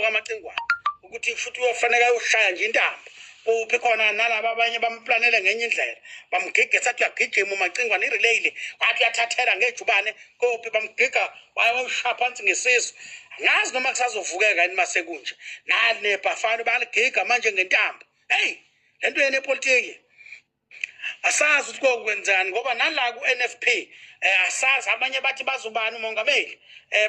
KaMacingwane ukuthi futhi uyofanele ayoshaya nje intambo kuphi khona, nalaba abanye bamplanele ngenye indlela, bamgiga sathi uyagijima uMacingwane, i-relay le, wathi uyathathela ngejubane kophi, bamgiga wayewushaya phansi ngesisu. Angazi noma kusazovukeka yini mase kunje. Nali nebhafana baligiga manje ngentambo. Heyi, le nto yena epolitiki, asazi ukuthi kokwenzani, ngoba nala ku-NFP asazi, abanye bathi bazobani umongameli,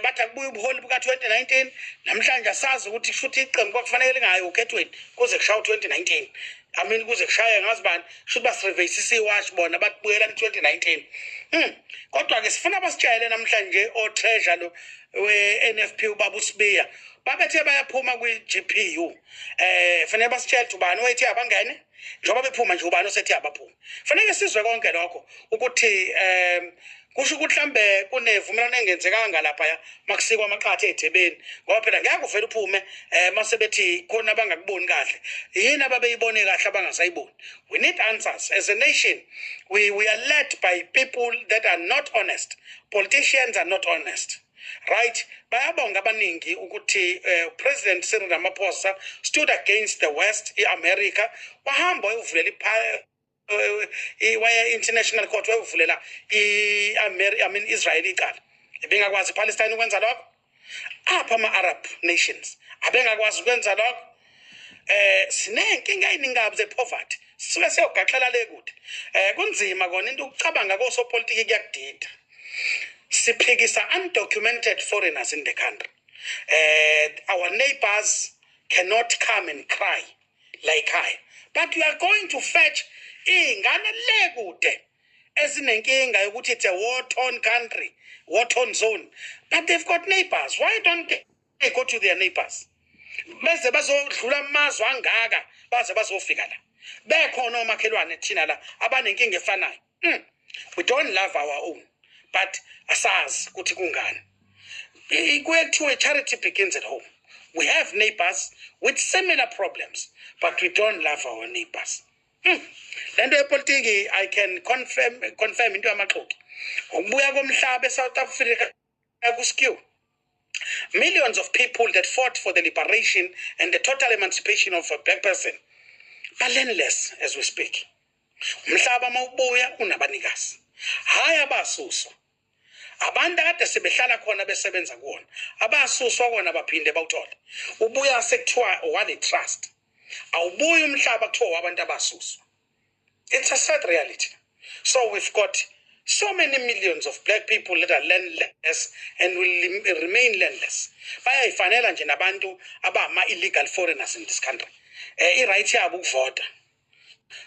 bathi akubuye ubuholi buka-2019. Namhlanje asazi ukuthi futhi iqembu kwakufanele lingayi okhethweni kuze kushaye u-2019, I mean, kuze kushaye ngazi bani, shuthi basireveyisisa iwashi bona, bathi buyela ku-2019. Kodwa-ke sifuna basitshele namhlanje o-treasurer lo we-NFP, ubaba uSibiya, babethe bayaphuma kwi-GPU. Fanele basitshele ukuthi ubani owethi abangene njengoba bephuma nje, ubani osethi abaphuma. Fanele sizwe konke lokho ukuthi kusho ukuthi mhlambe kunevumelwano engenzekanga lapha makusikwa amaqatha ey'thebeni, ngoba phela ngeke uvele uphume mase bethi khona abangakuboni kahle. Yini ababeyibone kahle abangasayiboni? We need answers as a nation. We are led by people that are not honest. Politicians are not honest, right? Bayabonga abaningi ukuthi President Cyril Ramaphosa stood against the West, i-America, wahamba wayovulela waya international court, wayovulela i-America, I mean Israel, icala. Ibingakwazi iPalestine ukwenza lokho? Apha ama-Arab nations abengakwazi ukwenza lokho? Sinenkinga eyiningi kabi ze-poverty, sisuke siyogaxela le kude. Kunzima kona into ukucabanga kosopolitiki, kuyakudida. Siphikisa undocumented foreigners in the country. Our neighbors cannot come and cry like I, but we are going to fetch iy'ngane le kude ezinenkinga yokuthi it's a war torn country, war torn zone, but they've got neighbors. Why don't they go to their neighbors? Beze bazodlula amazwe angaka, baze bazofika la, bekhona omakhelwane thina la abanenkinga efanayo. We don't love our own, but asazi ukuthi kungani. Kuye kuthiwe charity begins at home. We have neighbors with similar problems, but we don't love our neighbors. Le nto yepolitiki, I can confirm into yamaxoki. Ukubuya komhlaba eSouth Africa ku-skew. Millions of people that fought for the liberation and the total emancipation of a black person are landless as we speak. Umhlaba mawubuya unabanikazi, hhayi abasuswa. Abantu akade sebehlala khona, besebenza kuwona, abasuswa kona baphinde bawuthole. Ubuya sekuthiwa wale trust, awubuyi umhlaba kuthiwa wabantu abasuswa. It's a sad reality. So we've got so many millions of black people that are landless and will remain landless. Bayayifanela nje nabantu abama-illegal foreigners in this country. I-right yabo ukuvota,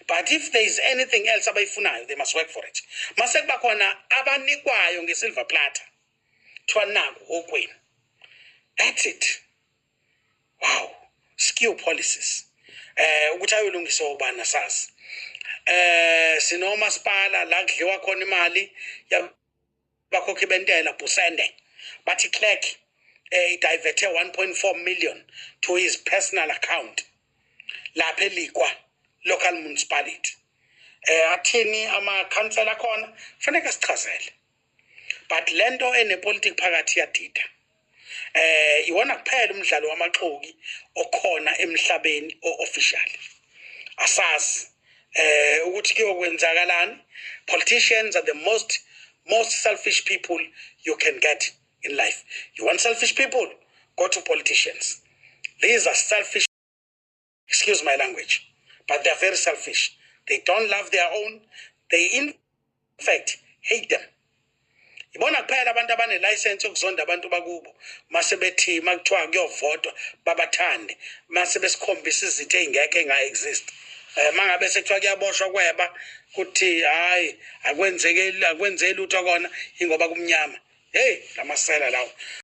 but if there is anything else abayifunayo, they must work for it. Mase kuba khona abanikwayo nge-silver platter, kuthiwa naku okwenu, that's it. Wow, skew policies. Ukuthi ayolungiswa ubani asazi. Sinomasipala la kudliwa khona imali yabakhokhi bentela. Busende bathi clerk idiverte 1.4 million to his personal account lapha eLekwa local municipality. Athini amakhansela khona? Fanele sichazele. But lento enepolitiki phakathi iyadida. Iwona kuphela umdlalo wamaxoki okhona emhlabeni o-official. Asazi ukuthi kuyokwenzakalani. Politicians are the most selfish people you can get in life. You want selfish people, go to politicians. These are selfish, excuse my language, but they're very selfish. They don't love their own. They in fact hate them. Ibona kuphela abantu abanelayisensi yokuzonda abantu bakubo, mase bethi makuthiwa kuyovotwa babathande, mase besikhombisa izinto ey'ngekho, ey'nga-exist. Mangabe sekuthiwa kuyaboshwa kweba, kuthi hhayi, akwenzeki, akwenzeki lutho kona, ingoba kumnyama. Hey, lamasela lawo.